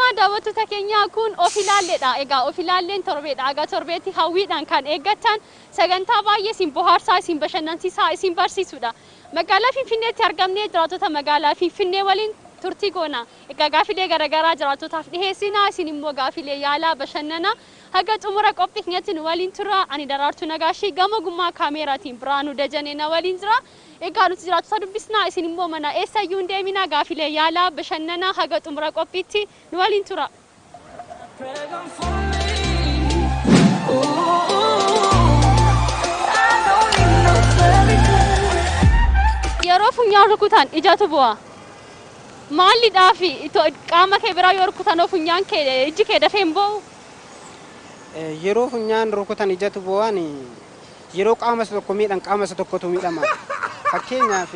Ashamaa daawwattoota keenyaa, kun of ilaalleedha. Egaa of ilaalleen torbeedha. Egaa torbeetti hawwiidhaan kan eeggattan sagantaa baay'ee isin bohaarsaa, isin bashannansiisaa, isin barsiisudha. Magaalaa Finfinneetti argamnee jiraattota magaalaa Finfinnee waliin turtii goona. Egaa gaafilee garaagaraa jiraattotaaf dhiheessina. Isin immoo gaafilee yaalaa bashannanaa. Haga xumura qophii keenyatti nu waliin tura. Ani Daraartuu Nagaashii, gama gummaa kaameeraatiin Biraanuu Dajanee na waliin jira. Egaa nuti jiraattota dubbisnaa, isin immoo mana eessayyuu hin deeminaa, gaafilee yaalaa bashannanaa haga xumura qophiitti nu waliin tura. Pregnant for me. Ooh, I don't need no fairy tale. Yeroo funyaan rukutan ijatu bu'a. Maalidhaa fi qaama kee biraa yoo rukutan hoo funyaan kee ijji kee dafee hin bo'u? Yeroo funyaan rukutan ijatu bo'an, yeroo qaama isa tokko miidhan qaama isa tokkotu miidhama. Fakkeenyaaf,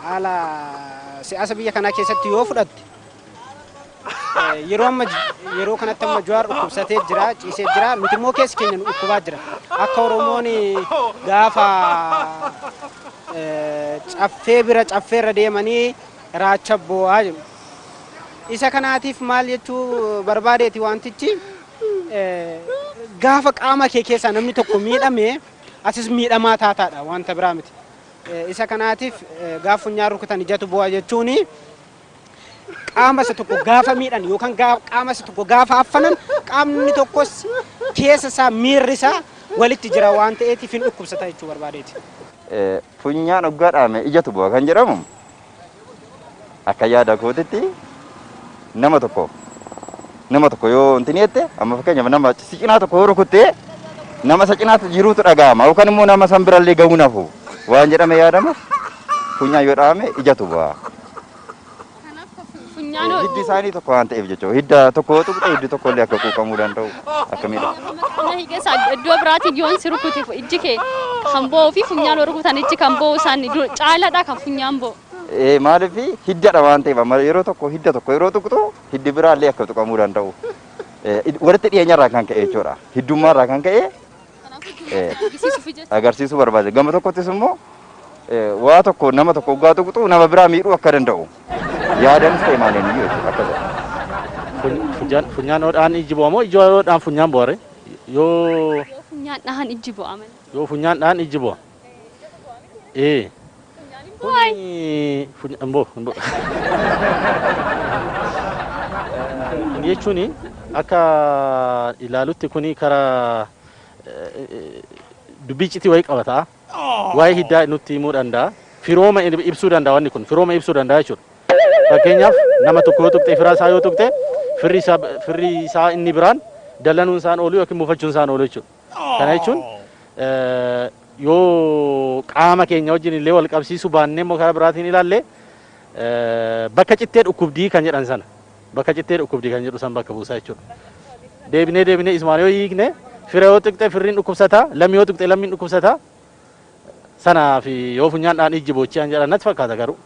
haala siyaasa biyya kanaa keessatti yoo fudhatte, yeroo amma yeroo kanatti amma Jawaar dhukkubsatee jira, ciisee jira, nuti immoo keessi keenya nu dhukkubaa jira. Akka Oromoon gaafa caffee bira caffeerra deemanii raacha bo'aa jedhu. Isa kanaatiif maal jechuu barbaadeeti, wantichi gaafa qaama kee keessaa namni tokko miidhame asis miidhamaa taataadha, wanta biraa miti. Isa kanaatiif gaafa funyaan rukutan ijatu bu'a jechuun qaama isa tokko gaafa miidhan yookaan qaama isa tokko gaafa affanan qaamni tokkos keessa isaa miirri isaa walitti jira waan ta'eetiif hin dhukkubsata jechuu barbaadeeti. Funyaan hoggaa dhaame ijatu bu'a kan jedhamu, akka yaada kootitti, nama tokko yoo wanti ni jette, amma fakkeenyaaf nama si cinaa tokko yoo rukutte nama isa cinaatti jiruutu dhaga'ama yookaan immoo nama san birallee ga'uu nafu waan jedhame yaadamuuf funyaan yoo dhaame ijatu bu'a. Funyaan Hiddi isaanii tokko waan ta'eef jechuudha. Hidda tokko yoo tuqxe hiddi tokko illee akka quuqamuu danda'u akka miidhamu. Qaama keessaa iddoo biraatiin yoon si rukute ijji kee kan bo'uu fi funyaan yoo rukutan ijji kan bo'u isaan caalaadha kan funyaan bo'u. Maaliif, hiddadha waan ta'eef, amma yeroo tokko hidda tokko yeroo tuqxu hiddi biraallee akka tuqamuu danda'u. Walitti dhiyeenyarraa kan ka'e jechuudha. Hiddummaarraa kan ka'e Agarsiisuuf jechuudha. Agarsiisuu barbaade. Gama tokkottis immoo waa tokko nama tokko hoggaa tuqxu nama biraa miidhuu akka danda'u. Yaadanis ta'e maaliin iyyuu jechuudha akkasuma. Funyaan hodhaan ijji bu'a moo ijji hodhaan funyaan bu'a ree? Yoo Yoo funyaan dhahan ijji bu'a malee. Yoo funyaan dhahan ijji bu'a. Ee. Bu'aa. Kuni hin bu'u, hin bu'u. Kun jechuun akka ilaalutti kuni karaa dubbii iccitii wayii qabata. Waa'ee hiddaa nutti himuu danda'a. Firooma ibsuu danda'a, wanni kun firooma ibsuu danda'a jechuudha. Fakkeenyaaf, nama tokko yoo tuqxe, fira isaa yoo tuqxe, firri isaa inni biraan dallanuun isaan oolu yookiin mufachuun isaan oolu jechuudha. Kana jechuun yoo qaama keenya wajjin illee wal qabsiisuu baannee immoo karaa biraatiin ilaalle, bakka cittee dhukkubdii kan jedhan sana, bakka cittee dhukkubdii kan jedhu san bakka buusaa jechuudha. Deebinee deebinee isumaan yoo hiikne, fira yoo tuqxe firriin dhukkubsata, lammii yoo tuqxe lammiin dhukkubsata. Sanaaf yoo funyaan dhaan ijji boochii an jedhan natti fakkaata garuu.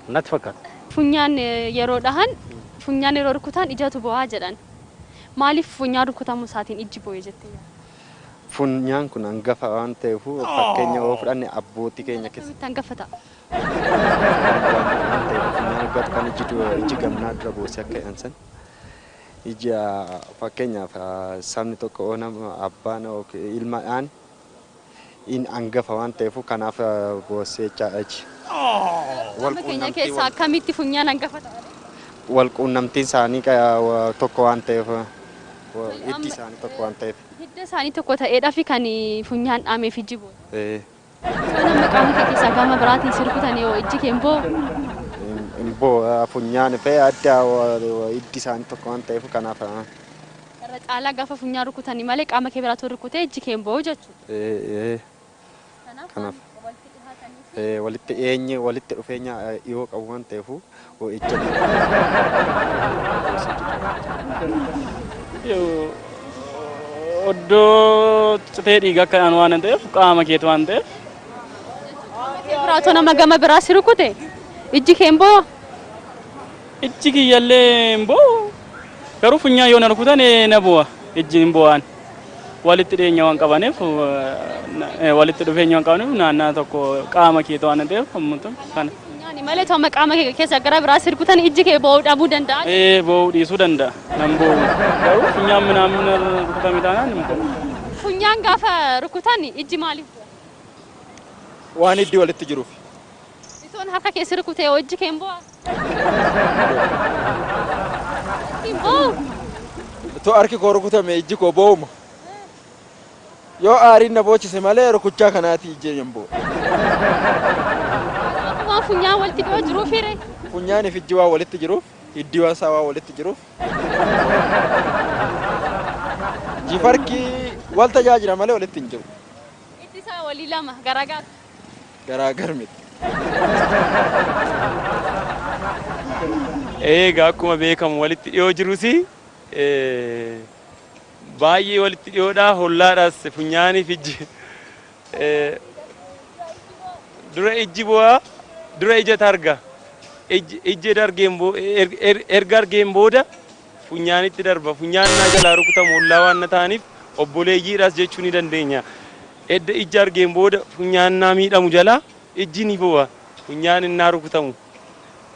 Natti fakkaata. Funyaan yeroo dhahan, funyaan yeroo rukutan ijatu bu'aa jedhan. Maaliif funyaan rukutamuu isaatiin ijji bo'e jettee yaadda? Funyaan kun hangafa waan ta'eef, fakkeenya yoo fudhanne abbootii keenya keessa Akkamitti hangafa ta'a? Waan ta'eef, funyaan waggaatu kan iji iji gamnaa dura boosee akka jedhan san, ija fakkeenyaaf sabni tokko yoo nama abbaan yookiin ilmadhaan in hangafa waan ta'eef, kanaaf boossee jechaadha iji. Qaama keenya keessaa akkamitti funyaan hangafa ta'a? Wal quunnamtiin isaanii tokko waan ta'eef, hiddi isaanii tokko waan ta'eef. Hidda isaanii tokko ta'eedhaa fi kan funyaan dhaameef ijji bo'e. Ee. Yoo namni qaama kee keessaa gama biraatiin si rukutan yoo ijji kee hin bo'u? Hin bo'u, funyaan fi adda hiddi isaanii tokko waan ta'eef kanaaf. Irra caalaa gaafa funyaan rukutanii malee qaama kee biraatu rukutee ijji kee hin bo'u jechuudha. Ee. Kanaaf Kanaaf. walitti dhihaatanii Walitti dhiyeenyi, walitti dhufeenya dhiyoo qabu waan ta'eef ijja. Oddoo citee dhiiga akkanaan waan ta'eef, qaama keeti waan ta'eef. Qaama kee biraatoo nama gama biraa si rukute ijji kee hin bo'u? Ijji kiyyallee hin bo'u. Garuu funyaan yoo na rukutan na bu'a. Ijji hin bo'an. Walitti dhiyeenya waan qabaniif, walitti dhufeenya waan qabaniif, naannaa tokko qaama keeti waan ta'eef kana. Funyaan Malee tooma qaama kee keessa gara biraa si rukutan ijji kee boo'uu dhabuu danda'a. Ee, boo'uu dhiisuu danda'a. Nan boo'u. Garuu funyaan minaamin rukutame taanaan hin boo'u. Funyaan gaafa rukutan ijji maaliif boo'a? Waan hiddi walitti jiruuf. Itoon harka kee si rukute yoo ijji kee hin boo'a? Hin boo'u. Itoo harki koo rukutame ijji koo boo'uma. Yoo aariin na boochise malee rukuchaa kanaati ijji hin boo'u. Waan funyaan walitti dhiyoo jiruuf hiree. Funyaaniif ijji waan walitti jiruuf, hiddi waan isaa waan walitti jiruuf. Ijjiif harki wal tajaajila malee walitti hin jiru. Hiddi isaa walii lama garaagara. Garaagar miti. Egaa akkuma beekamu walitti dhiyoo jirus baay'ee walitti dhiyoodha, hollaadhaas funyaaniif ijji. Dura ijji bu'aa, dura ijatu arga. Ijji erga argeen booda funyaanitti darba. Funyaan naa jalaa rukutamu hollaa waan na ta'aniif obboleeyyiidhaas jechuu ni dandeenya. Edda ijji argeen booda funyaan naa miidhamu jalaa ijji ni bu'a. Funyaan innaa rukutamu.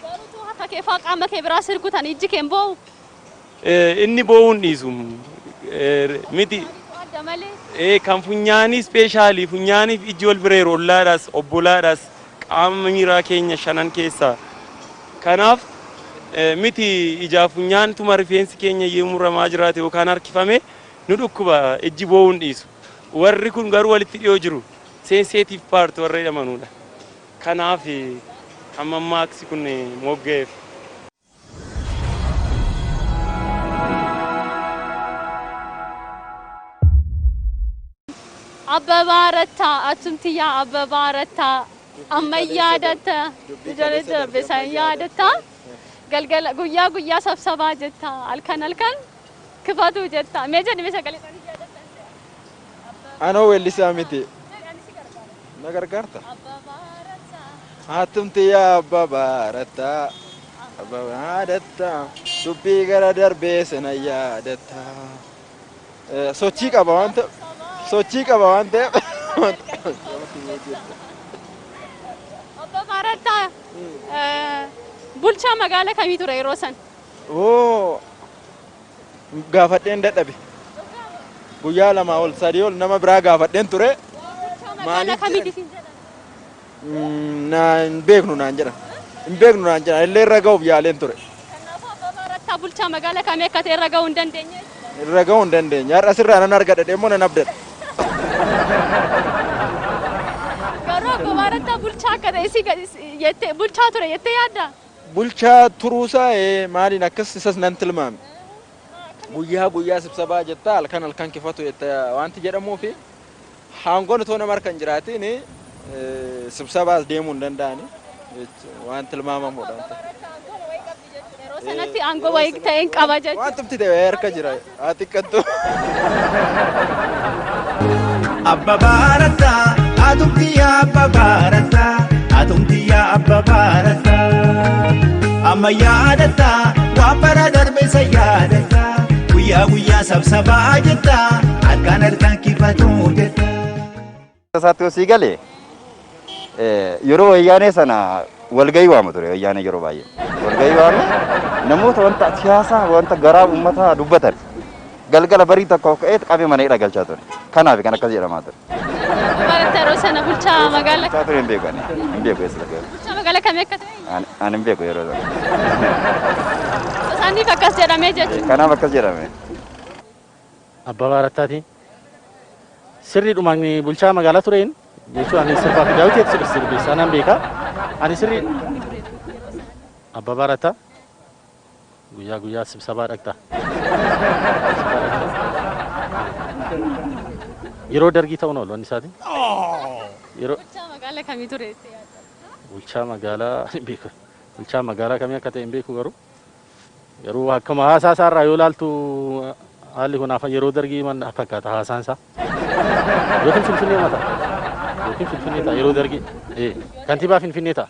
Garuu harka kee faa qaama kee biraa si rukutan ijji kee hin boo'u. Inni boo'uu hin dhiisu. Miti. Adda malee. Kan funyaanii special funyaaniif ijji wal bireeru, ollaadhaas obbolaadhaas, qaama miiraa keenya shanan keessaa. Kanaaf miti, ijaa funyaantuma rifeensi keenya yoo muramaa jiraate yookaan harkifame nu dhukkuba, ijji boo'uu hin dhiisu. Warri kun garuu walitti dhiyoo jiru. Sensitive part warra jedhamanudha. Kanaaf kan mammaaksi kun mogga'eef. Abbabaa Rattaa, atumtiyyaa Abbabaa Rattaa, amma yaadatta, ijoollee darbe san yaadatta, galgala guyyaa guyyaa sabsabaa jetta, halkan halkan kifatu jetta. Mee jedhi, mee sagalee isaanii yaadatta. Anoo weellisaa miti. Na gargaarta? Hatumtiyyaa Abbabaa Rattaa. Abbabaa yaadatta. Dubbii gara darbee sana yaadatta. Sochii qaba waan ta'eef. Sochii qaba waan ta'eef. Abbabaa Rattaa bulchaa magaalaa kamii ture yeroo san? Oo, gaafadheen dadhabe. Guyyaa 2 ol 3 ol nama biraa gaafadheen ture. Bulchaa magaalaa Maaliif kamiiti siin jedhan? Naan hin beeknu naan jedhan. Hin beeknu naan jedhan. Illee irra ga'uuf yaaleen ture. Kanaafuu Abbabaa Rattaa bulchaa magaalaa kamii akka ta'e irra ga'uu hin dandeenye. Irra ga'uu hin dandeenye. Har'a sirraa nan argadha immoo nan abdadha. Garuu Abbabaa Rattaa bulchaa akka ta'e si jettee, bulchaa ture jettee yaadda? Bulchaa turuusaa maaliin akkas isas nan tilmaame. Guyyaa guyyaa sibsabaa jetta, halkan halkan kifatu jetta wanti jedhamuu fi haangoon otoo nama harka hin jiraatiin sibsabaas deemuu hin danda'ani waan tilmaamamudha. Yeroo sanatti aangoo wayii ta'een qaba jechuudha. Wantumti ta'e harka jira haa xiqqattu. Abbabaa Rattaa, atumtiyyaa Abbabaa Rattaa, atumtiyyaa Abbabaa Rattaa. Amma yaadatta, waan bara darbe isa yaadatta, guyyaa guyyaa sabsabaa jetta, halkan halkan kifatu jetta. Isaatti yoo sii galee, yeroo wayyaanee sana walgahii waama ture wayyaanee yeroo baay'ee. Walgahii waame, namoota wanta siyaasaa, wanta garaa uummataa dubbatan galgala barii tokko ka'ee qabee mana hidhaa galchaa ture. Kanaaf kan akkas jedhamaa ture. Abbabaa Rattaa yeroo sana bulchaa magaalaa Bulchaa ture hin beeku ani. Hin beeku eessa lafa. Bulchaa magaalaa kamii akka ta'e? Ani hin beeku yeroo sana. Isaaniif akkas jedhamee jechuudha. Kanaaf akkas jedhame. Abbabaa Rattaatiin sirriidhumaan bulchaa magaalaa tureen jechuun ani sirbaa fi daawwiteetti sirbe sanaan beeka. Ani sirrii Abbabaa Rattaa guyyaa guyyaa sibsabaa dhaqxa. Yeroo dargii ta'uun oolu wanni isaati. Yeroo Bulchaa magaalaa kamii ture jettee yaadda? Bulchaa magaalaa hin beeku. Bulchaa magaalaa kamii akka ta'e hin beeku, garuu akkuma haasaa isaarraa yoo ilaaltu haalli kun yeroo dargii man fakkaata haasaan isaa. Yookiin Finfinnee mata. Yookiin Finfinnee ta'a yeroo dargii. Kantiibaa Finfinnee ta'a.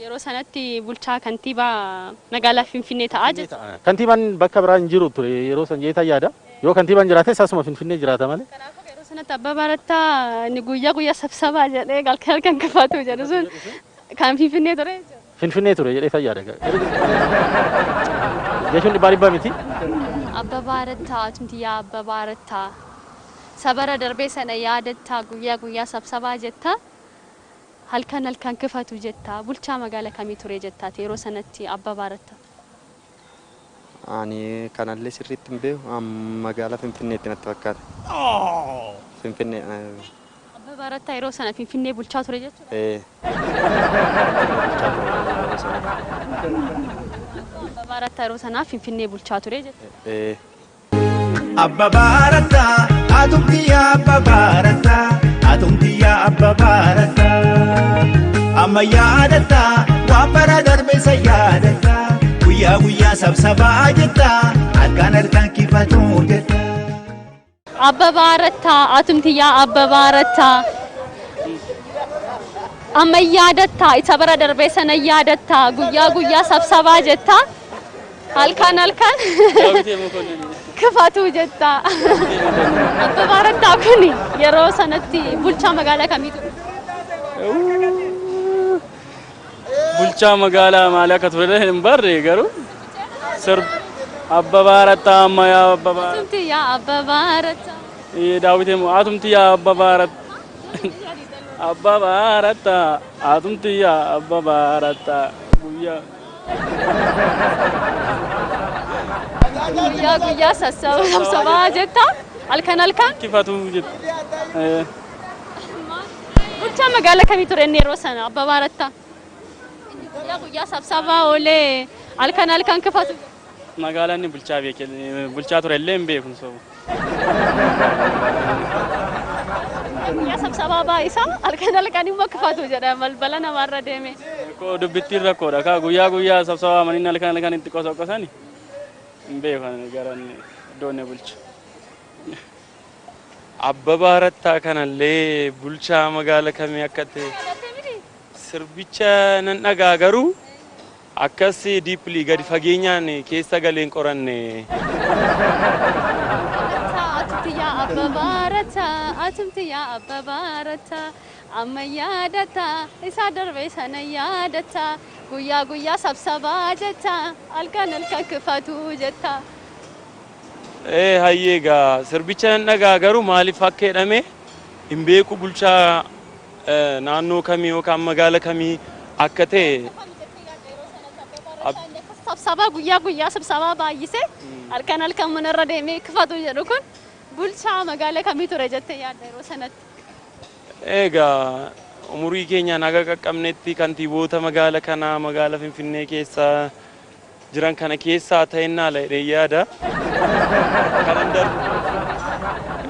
Yeroo sanatti bulchaa kantiibaa magaalaa Finfinnee ta'aa jechuudha. Kantiibaan bakka biraa hin jiru ture yeroo san jeetan yaada. Yoo kantiibaan jiraate asuma Finfinnee jiraata malee. Kanaafuu yeroo sanatti Abbabaa Rattaa inni guyyaa guyyaa sabsabaa jedhee halkan halkan kifatu jedhu sun Kan Finfinnee ture jechuudha. Finfinnee ture jedhee fayyaada. Jechuun dhibbaa dhibbaa miti. Abbabaa Rattaa, atumti yaa Abbabaa Rattaa. Sabara darbee sana yaadattaa, guyyaa guyyaa sabsabaa jettaa. Halkan halkan kifatu jettaa. Bulchaa magaalaa kamii ture jettaati yeroo sanatti Abbabaa Rattaa? Ani kanallee sirriitti hin beeku. Magaalaa Finfinneetti natti fakkaata. Finfinnee. Abbabaa Rattaa yeroo sana Finfinnee bulchaa ture jechuudha. Ee. Bulchaa ture yeroo sana. Abbabaa Rattaa yeroo sanaa Finfinnee bulchaa ture jechuudha. Ee. Abba Baarataa, atumti yaa Abba Baarataa, atumti yaa Abba Baarataa. Amma yaadataa, waan bara darbe isa yaadataa, guyyaa guyyaa sabsabaa jettaa, halkan halkan kifatuu jettaa. Abbabaa Rattaa, atumti yaa Abbabaa Rattaa. Amma yaadattaa, isa bara darbee sana yaadattaa, guyyaa guyyaa sabsabaa jettaa. Halkan halkan Daawitee Mokonnin. kifatu jettaa. Abbabaa Rattaa kun yeroo sanatti bulchaa magaalaa kamii ture? Bulchaa magaalaa maalii akka ture hin barre, garuu sirba Abbabaa Rattaa amma yaa Abbabaa. Atumti yaa Abbabaa Rattaa. Daawitee atumti yaa Abbabaa Rattaa. Abbabaa Rattaa, atumti yaa Abbabaa Rattaa, guyyaa. Guyyaa guyyaa sabsabaa jettaa. Halkan halkan Kifatu jetta. Bulchaa magaalaa kamii ture inni yeroo sana Abbabaa Rattaa? Inni guyyaa guyyaa sabsabaa oolee halkan halkan kifatu. Magaalaa inni bulchaa beeke bulchaa ture illee hin beeku sobu. Guyyaa sabsabaa baay'isaa, halkan halkan immoo kifatu jedha balbala namaarra deeme. Koo dubbittiin rakkoodha kaa, guyyaa guyyaa sabsabaa maniin halkan halkan itti qosoqosani hin beeku gara inni iddoo inni bulchu. Abbabaa Rattaa kanallee bulchaa magaala kamii akka ta'e sirbicha nan dhagaa, garuu akkas deeply gadi fageenyaan keessa galeen qoranne. Atumti yaa Abbabaa Rattaa, atumti yaa Abbabaa Rattaa, amma yaadataa, isaa darbe sana yaadataa, guyyaa guyyaa sabsabaa jettaa, halkan halkan kifatu jettaa. Ee, hayyee, egaa sirbicha nan dhagaa, garuu maaliif akka jedhame hin beeku, bulchaa naannoo kamii yookaan magaala kamii akka ta'e. Sabsabaa guyyaa guyyaa sabsabaa baay'isee halkan halkan manarra deemee kifatu jedhu kun bulchaa magaalaa kamii ture jettee yaadda yeroo sanatti? Egaa umurii keenyaan haga qaqqabnetti kantiiboota magaala kanaa, magaala Finfinnee keessa jiran kana keessaa ta'ennaa jedhee yaada. Kanan darbu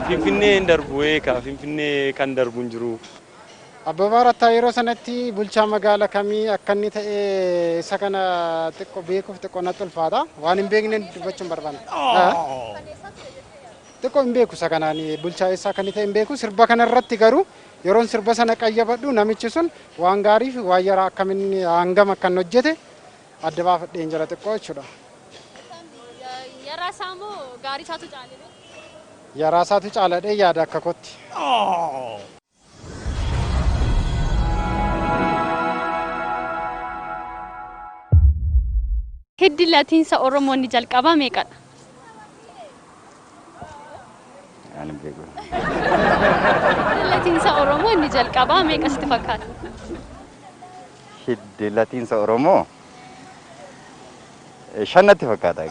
Finfinnee hin darbu, eekaa Finfinnee kan darbu hin jiru. Abbabaa Rattaa yeroo sanatti bulchaa magaala kamii akka inni ta'e isa kana xiqqoo beekuuf xiqqoo natti ulfaata. Waan hin beekne dubbachuu hin barbaanne. Xiqqoo hin beeku isa kanaan, bulchaa eessaa akka inni ta'e hin beeku. Sirba kana irratti garuu yeroon sirba sana qayyabadhu namichi sun waan gaarii fi waan yaraa akkamiin hangam akka inni hojjete adda baafadheen jira xiqqoo jechuudha. Yaraa isaa moo gaarii isaatu caalee? Yaraa isaatu caaladhee yaada akka kootti. Hiddi latiinsa Oromoo inni jalqabaa meeqadha? Ani hin beeku. Hiddi latiinsa Oromoo inni jalqabaa meeqa sitti fakkaata? Hiddi latiinsa Oromoo shan natti fakkaata.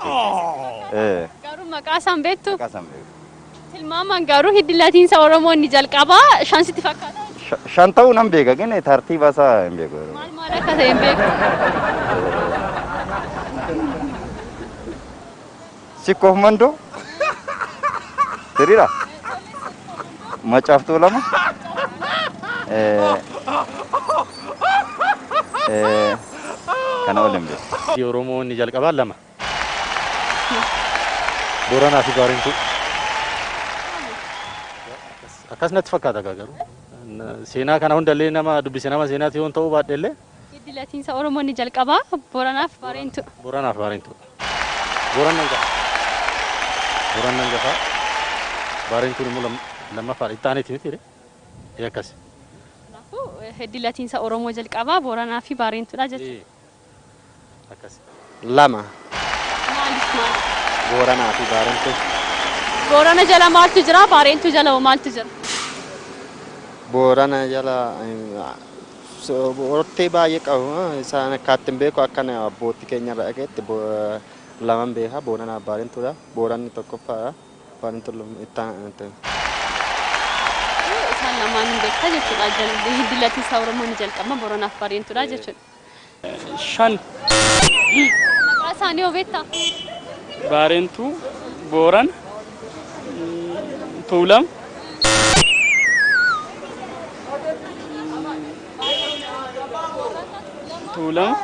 Garuu maqaa isaan beektu? Maqaa isaan beeku. Tilmaamaan garuu hiddi latiinsa Oromoo inni jalqabaa shan sitti fakkaata? Shan ta'uu nan beeka, gin tartiiba isaa hin beeku. Maal maal akka ta'e hin beektu? Sikkoof Mandoo siriidha. Macaaftuu lama. Kana ol hin beeku. Oromoo inni jalqabaa lama. Booranaa fi Baarentuu. Akkas natti fakkaata garuu. Seenaa kana hundallee nama dubbise, nama seenaati yoon ta'uu baadhe illee. Hiddi latiinsa Oromoo inni jalqabaa Booranaaf Baareentu. Booranaaf Baareentuu. Booran nan gafa. Booran nan gafa. Baareentuun immoo lammaffaadha. Itti aaneeti miti ree? Akkas. Kanaafuu Hiddi latiinsa Oromoo jalqabaa Booranaa fi Baareentuudha jechuudha. Akkas. Lama. Maaliif maal? Booranaa fi Baarentuu. Boorana jala maaltu jira? Baareentuu jala hoo maaltu jira? Boorana jala hortee baay'ee qabu. Isaan akkaatti hin beeku akka abbootii keenya irraa dhageetti laman beeka. Booranaa fi Baarentuudha. Booranni tokkoffaadha. Baarentuun itti aanti. Isaan lamaan hin beekta jechuudha. Hiddi latiinsa Oromoo ni jalqaba Booranaa fi Baareentuudha jechuudha. 5. Maqaa isaanii hoo beektaa? Baarentuu, Boorana, Tuulama. Tuulama.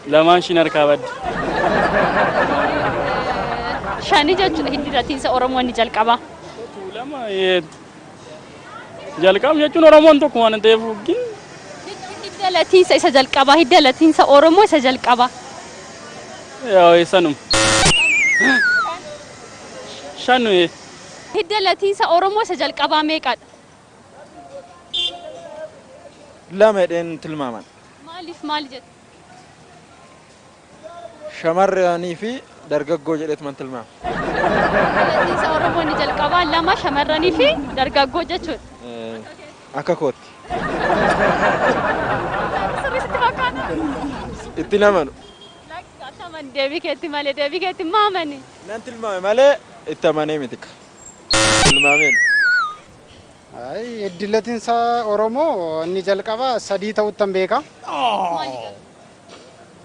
Lamaan ishiin harkaa badde. 5 jechuudha hiddi latiinsa Oromoo ni jalqaba. Tuulama jalqaba jechuun Oromoon tokko waan ta'eef gin Hidda latiinsa isa jalqabaa, hidda latiinsa Oromoo isa jalqabaa. Yaa sanuma. 5. Hidda latiinsa Oromoo isa jalqabaa meeqadha? 2 jedheen tilmaaman. Maaliif maal jettu? Shamarranii fi dargaggoo jedheetuman tilmaama. Latiinsa Oromoo ni jalqabaa 2 shamarranii fi dargaggoo jechuudha. Akka kootti. Sirrii sitti fakkaata? Itti namanu. Lakki deebii keetti malee deebii keetti maamani. Nan tilmaame malee itti amanee miti. Tilmaameen. Hiddi latiinsa Oromoo inni jalqabaa 3 ta'uttan beeka.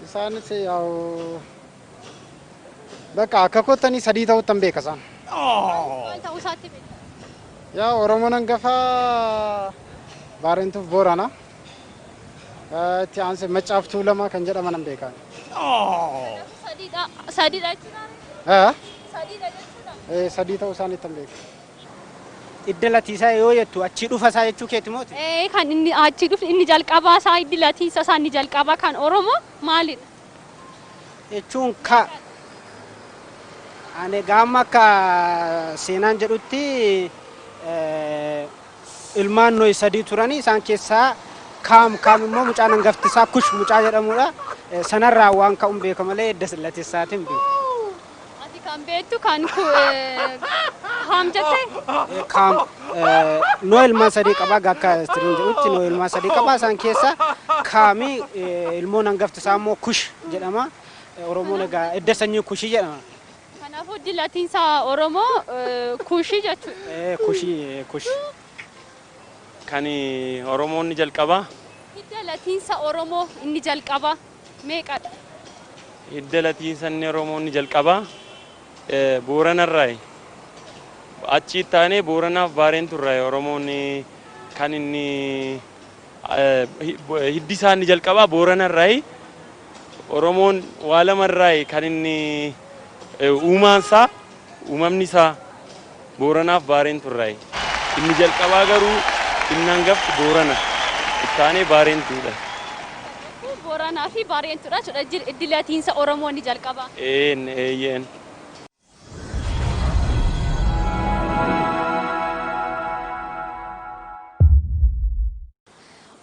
Isaanis yaa'u bakka akka koottanii 3 ta'uttan beeka isaan. Maal ta'uu isaatti beekta? Yaa Oromoon hangafa Baarentuuf Boorana. Itti aansee Maccaaf Tuulama kan jedhaman hin beekan. Sadiidha. Sadiidha jechuudha. Sadiidha jechuudha. 3 ta'uu isaaniitti hin beeku. Hidda latiisaa yoo jettu achii dhufa isaa jechuu keeti mooti? Kan inni achii dhufu inni jalqabaa isaa hiddi latiinsa isaa inni jalqabaa kan Oromoo maalidha? Jechuun ka ani gaama akka seenaan jedhutti ilmaan Nohi 3 turanii isaan keessaa Kaam Kaam immoo mucaan hangafti isaa Kush mucaa jedhamudha. Sanarraa waan ka'uun beeka malee hidda latiisaatiin beeku. Ati kan beektu kan Haam jettee? Kaam Nohi ilmaan 3 qabaa akka istiriin jedhutti Nohi ilmaan 3 qabaa isaan keessaa Kaami ilmoon hangafti isaa immoo Kush jedhama. Oromoon egaa hidda sanyii Kushii jedhama. Kanaafuu hiddi latiinsa Oromoo Kushii jechuudha. Kushii Kush. Kan Oromoon ni jalqabaa. Hidda latiinsa Oromoo inni jalqabaa meeqadha? Hidda latiinsa inni Oromoo inni jalqabaa Booranarraayi. Achi taanee Booranaaf Baareenturraayi Oromoon kan inni hiddi isaa inni jalqabaa Booranarraayi. Oromoon waa lamarraayi kan inni uumaansaa uumamni isaa Booranaaf Baareenturraayi. Inni jalqabaa garuu inni hangafti Boorana. Ittaanee Baareentuudha. Booranaa fi Baareentuudha jechuudha. Hiddi latiinsa Oromoo inni jalqabaa. Een eeyyeen.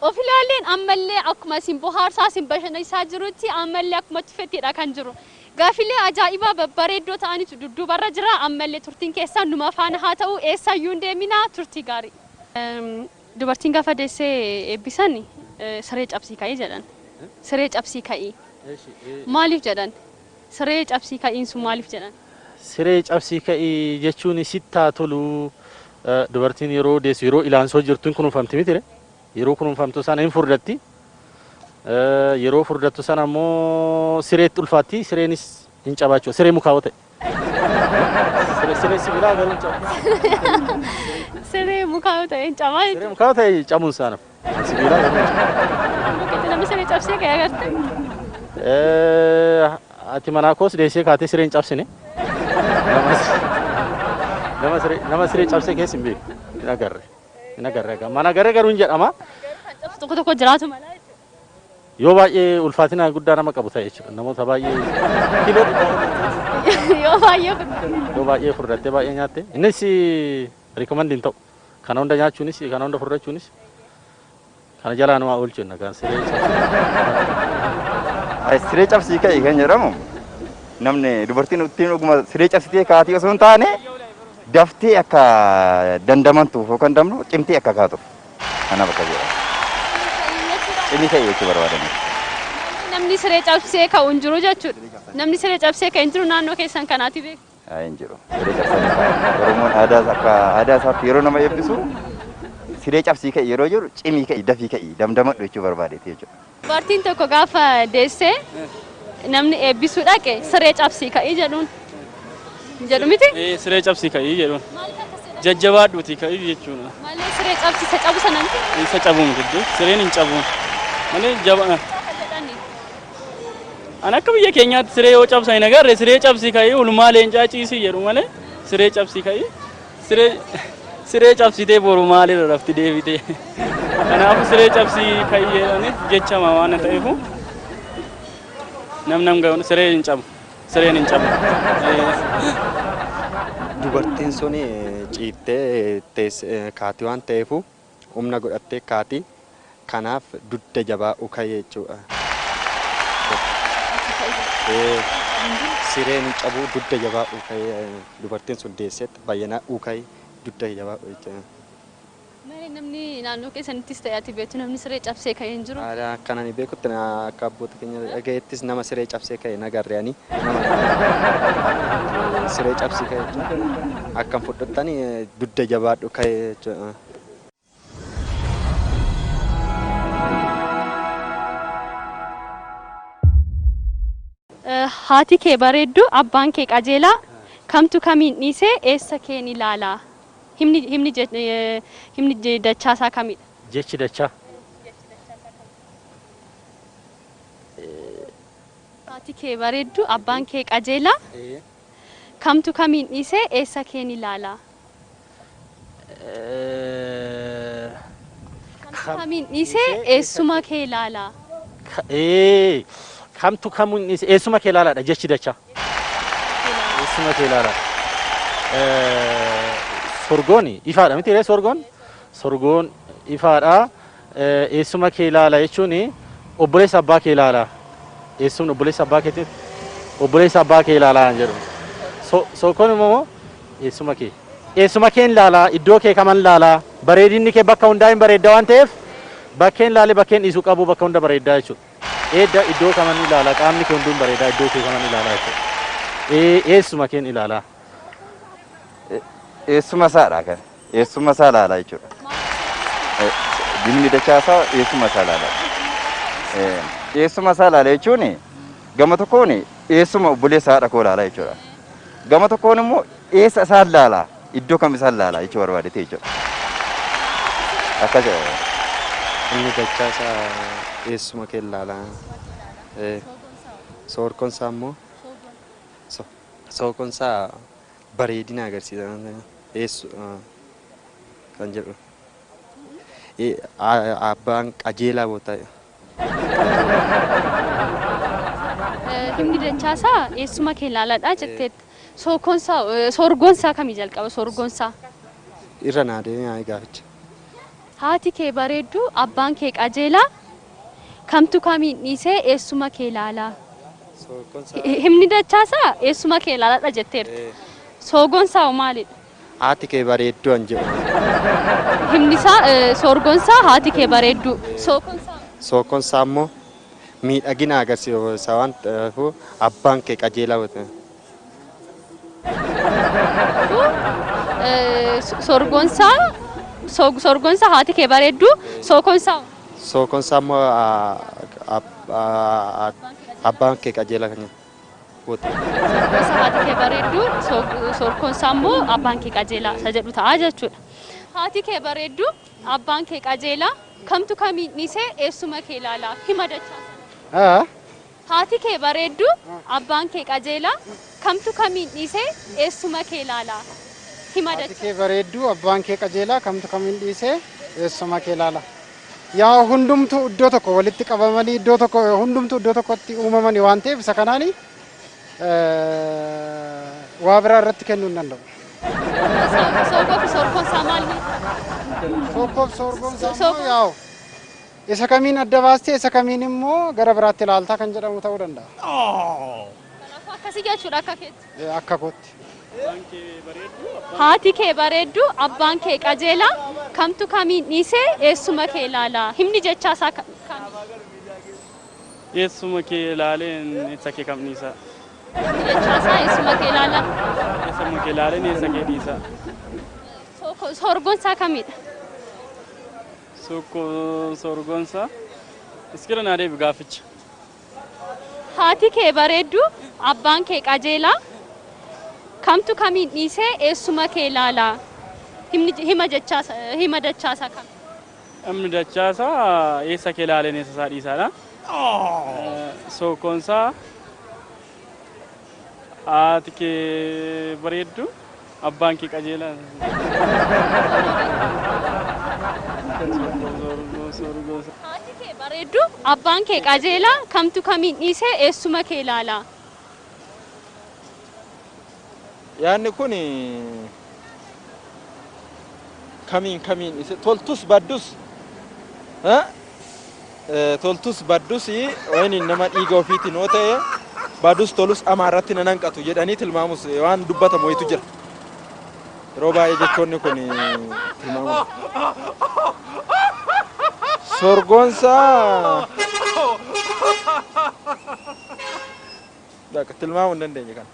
Of ilaaleen ammallee akkuma isin bohaarsaa isin bashannansiisaa jirutti ammallee akkuma tufettiidha kan jiru. Gaafilee ajaa'ibaa babbareeddoo ta'anitu dudduubarra jira. Ammallee turtiin keessaa numa faana haa ta'u eessayyuu hin deeminaa turtii gaarii. Dubartiin gaafa deessee eebbisan siree cabsii ka'ii jedhan. Siree cabsii ka'ii. Maaliif jedhan? Siree cabsii ka'iin sun maaliif jedhan? Siree cabsii ka'ii jechuun sittaa tolu dubartiin yeroo deessu yeroo ilaansoo jirtuun kunuunfamti miti ree? Yeroo kunuunfamtu sana hin furdatti. Yeroo furdattu sana immoo sireetti ulfaatti sireenis hin cabaachuu siree mukaa yoo ta'e. Siree sibiilaa garuu hin cabu. Siree mukaa yoo ta'e hin cabaa jechuudha. Siree mukaa yoo ta'e cabuun isaa nafu. Sibiilaa garuu hin cabu. Mukeetti namni siree cabsee ka'e agarte? Ati manaa koos deessee kaatee siree hin cabsine. Nama siree cabsee keessa hin beeku. Hin agarre. Hin agarre. Mana agarre garuu hin jedhama. Tokko tokko jiraatu mala jechuudha. Yoo baay'ee ulfaatina guddaa nama qabu ta'e jechuudha. Namoota baay'ee kiiloo 100 Yoo baay'ee furdatte. Yoo baay'ee furdattee baay'ee nyaatte. Innis rikoomandi hin ta'u. Kana hunda nyaachuunis kana hunda furdachuunis Kana jalaa nu haa oolchu jenna kan siree cabsii. Siree cabsii ka'e kan jedhamu namni dubartiin ittiin dhuguma siree cabsitee kaatii osoo hin taane daftee akka dandamantuuf yookaan damnu cimtee akka kaatuuf kana bakka jedhama. Cimii ka'e jechuu barbaadame. Namni siree cabsee ka'u hin jiru jechuudha. Namni siree cabsee ka'e hin jiru naannoo keessan kanaati beeku. Haa hin jiru. Siree cabsanii ka'an. Oromoon aadaa akka aadaa isaatti yeroo nama eebbisu siree cabsii ka'e yeroo jiru cimii ka'e dafii ka'e damdamadhu jechuu barbaadeeti jechuudha. Dubartiin tokko gaafa deessee namni eebbisuu dhaqe siree cabsii ka'ii jedhuun. Jedhu miti? Siree cabsii ka'ii jedhuun. Jajjabaadhuuti ka'ii jechuudha. Malee siree cabsii isa cabu sana miti? Isa cabuun gidduu sireen hin cabuun. Malee jaba. Ani akka biyya keenyaatti siree yoo cabsan hin agarre siree cabsii ka'ii ulumaa leencaa ciisii jedhu malee siree cabsii ka'ii siree cabsitee boru maalirra rafti deebitee. Kanaafuu siree cabsii ka'ii jedhanii jechama waan ta'eefu nam nam ga'uun siree hin cabu. Sireen hin cabu. Dubartiin sun ciiftee kaatii waan ta'eefu humna godhattee kaatii kanaaf dugda jabaa uka jechuudha. Sireen hin cabu dugda jabaa uka dubartiin sun deesseetti baay'inaa uka dugda jabaa jechuudha. Malee namni naannoo keessanittis ta'e ati beektu namni siree cabsee ka'e hin jiru. Akkan ani beekutti akka abboota keenya dhagayeettis nama siree cabsee ka'e nagarre ani nama siree cabsii ka'e jechuudha. Akkam fudhattani dugda jabaadhu ka'e jechuudha. Haati kee bareeddu abbaan kee qajeelaa kamtu kamiin dhiisee eessa keen ilaalaa? Himni himni himni dachaasaa kamidha? Jechi dachaa. Haati kee bareeddu abbaan kee qajeelaa kamtu kamiin dhiisee eessa keen ilaalaa? Kamtu kamiin dhiisee eessuma kee ilaalaa? Kamtu kamuun dhiisee eessuma kee ilaalaadha jechi dachaa. Eessuma kee ilaalaa. Sorgoon ifaadha miti ree sorgoon? Sorgoon ifaadha. Eessuma kee ilaala jechuun obboleessa abbaa kee ilaala. Eessumni obboleessa abbaa keetii obboleessa abbaa kee ilaalaa jedhu. Sookoon immoo eessuma kee. Eessuma kee ilaalaa iddoo kee kaman ilaalaa bareedinni kee bakka hundaa hin bareedda waan ta'eef bakkeen ilaalee bakkeen dhiisuu qabu bakka hunda bareeddaa jechuudha. Eedda iddoo kaman ilaalaa qaamni kee hunduu hin bareedaa iddoo kee kaman ilaalaa jechuudha. Eessuma keen ilaalaa. Eessuma isaadha kan. Eessuma isaa ilaalaa jechuudha. Dimni dachaasaa eessuma isaa ilaalaa. Eessuma isaa ilaalaa jechuun gama tokkoon eessuma obboleessa haadha koo ilaalaa jechuudha. Gama tokkoon immoo eessa isaa ilaalaa iddoo kam isaa ilaalaa jechuu barbaadete jechuudha. Akkas jedhama. Inni dachaasaa eessuma kee ilaalaa. Soorkoon isaa immoo sookoon isaa bareedina agarsiisa. Eessu kan jedhu. Abbaan qajeelaa boo ta'e. Himni dachaasaa eessuma kee ilaalaadha jetteetta. Sookoonsaa sorgoonsaa kamii jalqaba sorgoonsaa? Irra naa deemee gaaficha. Haati kee bareeddu abbaan kee qajeelaa kamtu kamiin dhiisee eessuma kee ilaalaa? Himni dachaasaa eessuma kee ilaalaadha jetteerta. Soogoonsaa maalidha? Haati kee bareedduu an jedhu. Himni isaa sorgoonsaa haati kee bareedduu. Sookoonsaa Sookoonsaa immoo miidhagina agarsiisa waan ta'eef abbaan kee qajeelaa yoo ta'e. Sorgoonsaa haati kee bareedduu sookoonsaa Sookoonsaa immoo abbaan kee qajeelaa kan jedhu. Sorgoonsaa haati kee bareedduu sorkoonsaa immoo abbaan kee qajeelaa isa jedhu ta'a jechuudha. Haati kee bareedduu abbaan kee qajeelaa kamtu kamiin dhiisee eessuma kee ilaalaa hima dachaa. Haati kee bareedduu abbaan kee qajeelaa kamtu kamiin dhiisee eessuma kee ilaalaa hima Haati dachaa. kee bareedduu abbaan kee qajeelaa kamtu kamiin dhiisee eessuma kee ilaala. Yaa hundumtuu iddoo tokko walitti qabamanii iddoo tokko hundumtuu iddoo tokkotti uumamanii waan ta'eef isa kanaani waa biraa irratti kennuu hin danda'u. Sookoo fi sorkoonsaa maali? Sookoof sorgoonsaa immoo yaa'u Isa kamiin adda baastee isa kamiin immoo gara biraatti ilaaltaa kan jedhamu ta'uu danda'a. Kanaafuu akkasii jechuudha akka keetti. Akka kootti. Haati kee bareeddu, abbaan kee qajeelaa, kamtu kamiin dhiisee eessuma kee ilaalaa. Himni jechaa isaa kami? Eessuma kee ilaaleen eessa kee kam dhiisaa? Himni jechaa isaa eessuma kee ilaalaa. Eessuma kee ilaaleen eessa kee dhiisaa? Sorgoon isaa kamidha? Sokko sorgoonsaa. Iskira naa deebi gaaficha. Haati kee bareeddu, abbaan kee qajeelaa, kamtu kamiin dhiisee eessuma kee ilaalaa. Himni hima jechaa hima dachaa isaa kami? Himni dachaasaa eessa kee ilaaleen eessa isaa dhiisaadha. Sokkoonsaa haati kee bareeddu, abbaan kee qajeelaa. Haati kee bareeddu, abbaan kee qajeelaa, kamtu kamiin dhiisee eessuma kee ilaalaa. Yaadni kun kamiin kamiin isa toltus baddus toltus baddus wayini nama dhiiga ofiitiin yoo ta'e badus tolus amaa irratti nan hanqatu jedhanii tilmaamus waan dubbatamu wayitu jira. Yeroo baay'ee jechoonni kun tilmaamu. Sorgoonsaa bakka tilmaamuu hin dandeenye kana.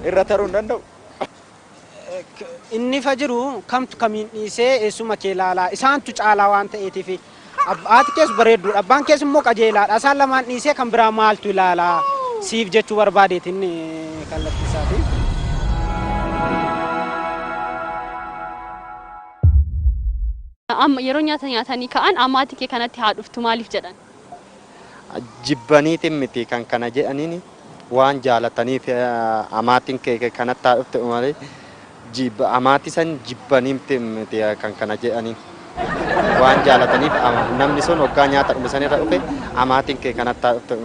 Irra taruu hin danda'u. Inni fa jiru kamtu kamiin dhiisee eessuma kee ilaalaa isaantu caalaa waan ta'eetiif haati kees bareedduudha abbaan kees immoo qajeelaadha isaan lamaan dhiisee kan biraa maaltu ilaalaa siif jechuu barbaadeeti inni kallattii isaati. Amma yeroo nyaata nyaatanii ka'an amaatii kee kanatti haa dhuftu maaliif jedhan? Jibbaniitiin miti kan kana jedhaniin waan jaalataniif amaatiin kee kanatti haa dhufte malee amaatii san jibbanii miti kan kana jedhaniin. Waan jaalataniif namni sun hoggaa nyaata dhume sanirra dhufe amaatiin kee kanatti haa dhufte.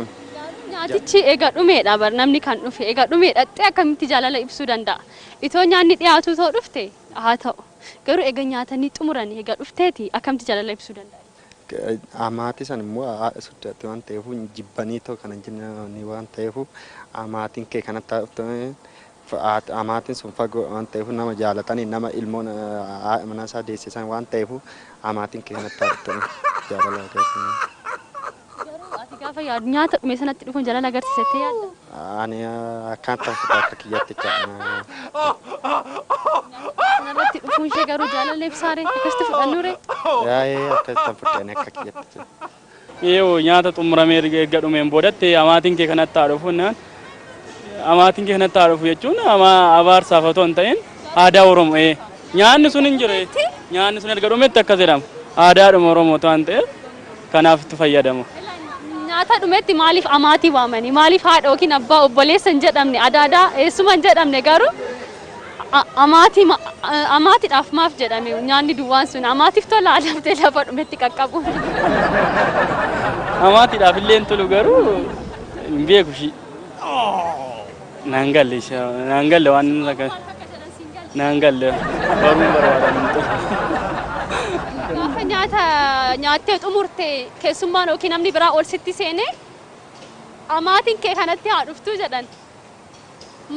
Nyaatichi eega dhumeedha bar namni kan dhufe eega dhumeedha xee akkamitti jaalala ibsuu danda'a? Itoo nyaanni dhiyaatu too dhufte haa ta'u. Garuu eega nyaatanii xumuranii eega dhufteeti akkamitti jaalala ibsuu danda'a? Amaatii san immoo haadha soddaatti waan ta'eef jibbanii too kana jennaan waan ta'eef amaatiin kee kanatti haa dhufte amaatiin sun fagoo waan ta'eef nama jaalatanii nama ilmoon haadha manaa isaa deessisan waan ta'eef amaatiin kee kanatti haa dhufte jaalala agarsiisa. Garuu ati gaafa yaadu nyaata dhume sanatti dhufuun jaalala agarsiisattee yaadda? Ani akkaan ta'u akka kiyyaatti jecha. Kanarratti dhufuun ishee garuu jaalala ibsaare akkasitti fudhannure? Yaa'ee akkasitti fudhanii akka kiyyaatti. Yoo nyaata xumuramee erga dhumeen boodatti amaatiin kee kanatti haa dhufu naan amaatiin kee kanatti haa dhufu jechuun abaarsaaf otoo hin ta'in aadaa Oromoo nyaanni sun hin jiru nyaanni sun erga dhumetti akkas jedhama aadaadhuma Oromoo waan ta'eef kanaaf itti fayyadamu. Nyaata dhumetti maaliif amaatii waamanii maaliif haadha yookiin abbaa obboleessa hin jedhamne adaadaa eessuma hin jedhamne garuu amaatiidhaaf maaf jedhame nyaanni duwwaan sun amaatiif tola alaftee lafa dhumetti qaqqabu. Amaatiidhaaf illee hin tolu garuu hin beeku ishii. Naan galle ishee naan galle waan inni akka naan galle baruun barbaadan hin tolu. Gaafa nyaata nyaattee xumurte keessummaan yookiin namni biraa ol sitti seenee amaatiin kee kanatti haa dhuftuu jedhan.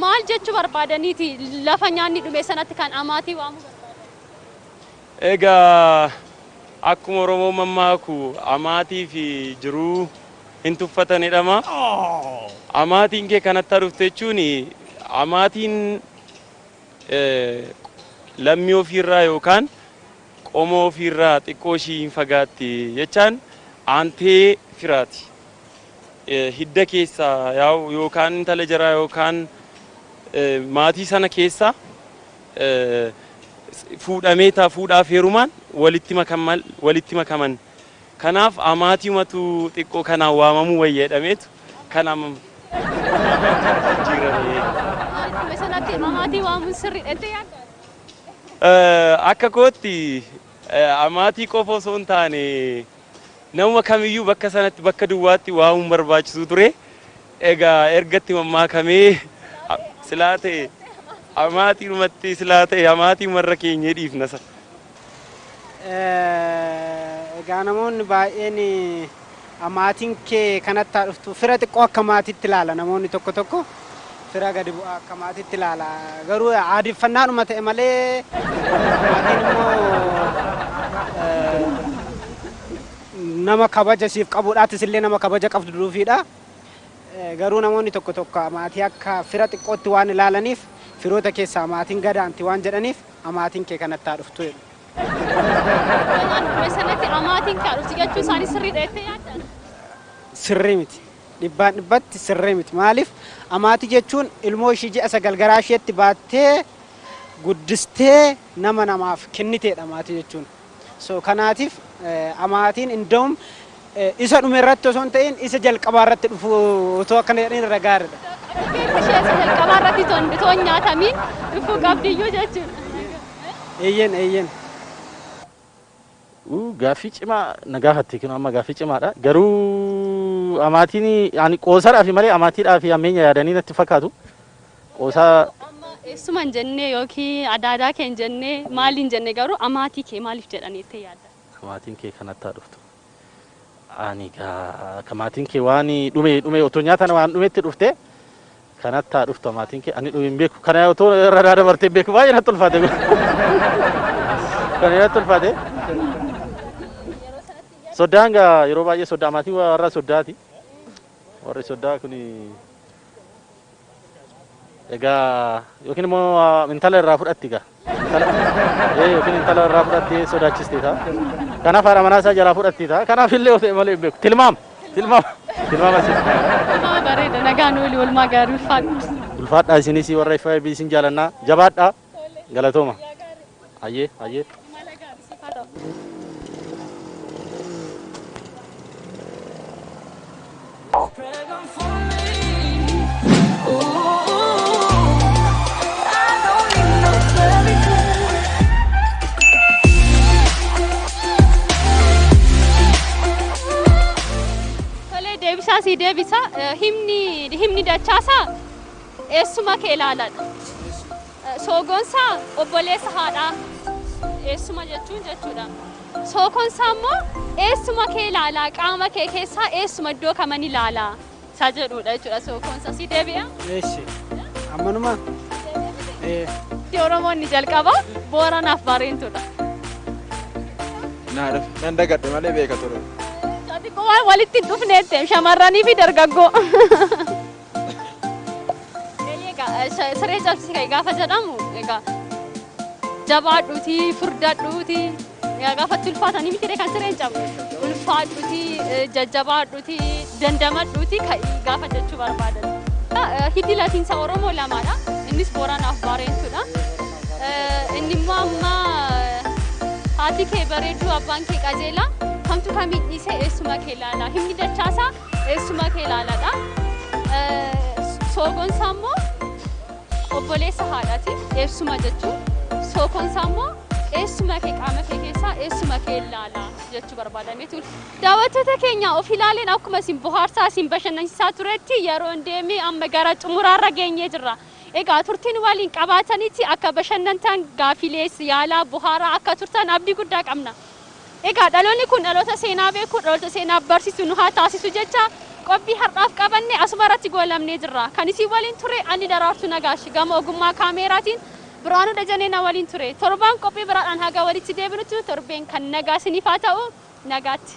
Maal jechuu barbaadaniiti lafa nyaanni dhume sanatti kan amaatii waamuu barbaadan? Egaa akkuma Oromoo mammaaku amaatii fi jiruu hin tuffatan jedhama. Amaatiin kee kanatti haa dhufte jechuun amaatiin lammii ofiirraa yookaan qomoo ofiirraa xiqqoo ishii hin fagaatti jechaan aantee firaati. Hidda keessaa yaa'u yookaan intala jaraa yookaan maatii sana keessaa fuudhamee taa fuudhaaf heerumaan walitti makaman. Kanaaf amaatiimatu xiqqoo kanaan waamamuu wayya jedhameetu kan jijjiirame. Dhume sanatti amaatii waamuun sirriidha jettee yaadda? Akka kootti amaatii qofa osoo hin taane nama kamiyyuu bakka sanatti bakka duwwaatti waamuun barbaachisu ture. Egaa ergatti mammaakamee silaa ta'e amaatiinumatti silaa ta'e amaatii warra keenyee dhiifna Egaa namoonni baay'een maatiin kee kanatti haa dhuftu fira xiqqoo akka maatiitti ilaala namoonni tokko tokko fira gadi bu'aa akka maatiitti ilaala garuu aadeffannaadhuma ta'e malee maatiin immoo nama kabaja siif qabuudhaatis illee nama kabaja qabdu dhufiidha. Garuu namoonni tokko tokko maatii akka fira xiqqootti waan ilaalaniif firoota keessaa maatiin gadaanti waan jedhaniif amaatiin kee kanatti haa dhuftu jedhu. Dhume sanatti amaatiin kee haa dhuftu jechuun isaanii sirriidha jettee yaaddaa? Sirrii miti. Dhibbaan dhibbatti sirrii miti. Maaliif amaatii jechuun ilmoo ishii ji'a 9 garaa isheetti baattee guddistee nama namaaf kenniteedha maatii jechuun. So kanaatiif amaatiin inda'um isa dhume irratti osoo hin ta'in isa jalqabaa irratti dhufu otoo akkana jedhanii irra gaariidha. Akka ishee isa jalqabaa irratti otoo hin nyaatamiin dhufuu qabdiyyuu jechuudha. Eeyyen eeyyen. Gaaffii cimaa na gaafatte kun amma gaaffii cimaadha. Garuu amaatiin ani qoosaadhaaf malee amaatiidhaaf hammeenya yaadanii natti fakkaatu. Qoosaa Eessuma hin jennee yookiin adaadaa kee hin jennee maali hin jenne garuu amaatii kee maaliif jedhanii itti yaadda? Amaatiin kee kanatti haa dhuftu. Ani gaa akka maatiin kee waan dhume dhume otoo nyaatan waan dhumetti dhufte kanatti haa dhuftu amaatiin kee ani dhume hin beeku. Kana otoo irra dabartee hin beeku baay'ee natti ulfaate. Kana natti ulfaate. Soddaan gaa yeroo baay'ee soddaa amaatiin warra soddaati. Warri soddaa kun egaa yookiin immoo intala irraa fudhatti gaa. Intala yookiin intala irraa fudhattee sodaachistee ta'a. Kanaaf haadha manaa isaa jalaa fudhatti ta'a. Kanaaf illee yoo ta'e malee hin beeku. Tilmaama. Tilmaama. Tilmaama si. Tilmaama bareeda nagaan ooli oolmaa gaarii ulfaadhu. Ulfaadhaa isinis warra FIB isin jaalannaa. Jabaadhaa. Galatooma. Hayyee hayyee. Tolee deebisaa sii deebisa. Himni himni dachaasaa eessuma kee ilaaladha. Soogonsaa obboleessa haadhaa eessuma jechuun jechuudha. Sookonsaa immoo eessuma kee ilaalaa qaama kee keessaa eessuma iddoo kaman ilaalaa isa jedhudha jechuudha sookonsaa si deebi'a. Eessi. Ammanuma. Oromoon ni jalqaba Booranaaf Bareentudha. Naa dhufe nan dagadhe malee beeka ture. Xiqqoo waan walitti hin dhufneette shamarranii fi dargaggoo. Egaa siree cabsi ka'e gaafa jedhamu egaa jabaadhuuti furdadhuuti egaa gaafa itti ulfaatanii miti kan sireen cabu ulfaadhuuti jajjabaadhuuti dandamadhuuti ka'ii gaafa jechuu barbaadan. Hiddi latiinsa Oromoo lamaadha. Innis Booranaaf Bareentudha. Inni immoo amma haati kee bareedduu abbaan kee qajeelaa kamtu kamiin dhiisee eessuma kee ilaala. Himni dachaasaa eessuma kee ilaaladha. Soogonsaa immoo obboleessa haadhaati eessuma jechuun. Sookonsaa immoo eessuma kee qaama kee keessaa eessuma kee ilaala jechuu barbaadameetu. Daawwattoota keenya of ilaaleen akkuma isin bohaarsaa isin bashannansiisaa turetti yeroon deemee amma gara xumuraarra geenyee jirra. Egaa turtiin waliin qabaatanitti akka bashannantan gaafilees yaalaa bohaaraa akka turtan abdii guddaa qabna. Egaa dhaloonni kun dhaloota seenaa beeku dhaloota seenaa barsiisu nu haa taasisu jecha qophii har'aaf qabanne asuma irratti goolamnee jirra. Kan isin waliin ture ani Daraartuu Nagaash gama ogummaa kaameeraatiin Birhaanuu Dajanee na waliin ture. Torbaan qophii biraadhaan haga walitti deebinutti torbeen kan nagaa isiniif haa ta'u nagaatti.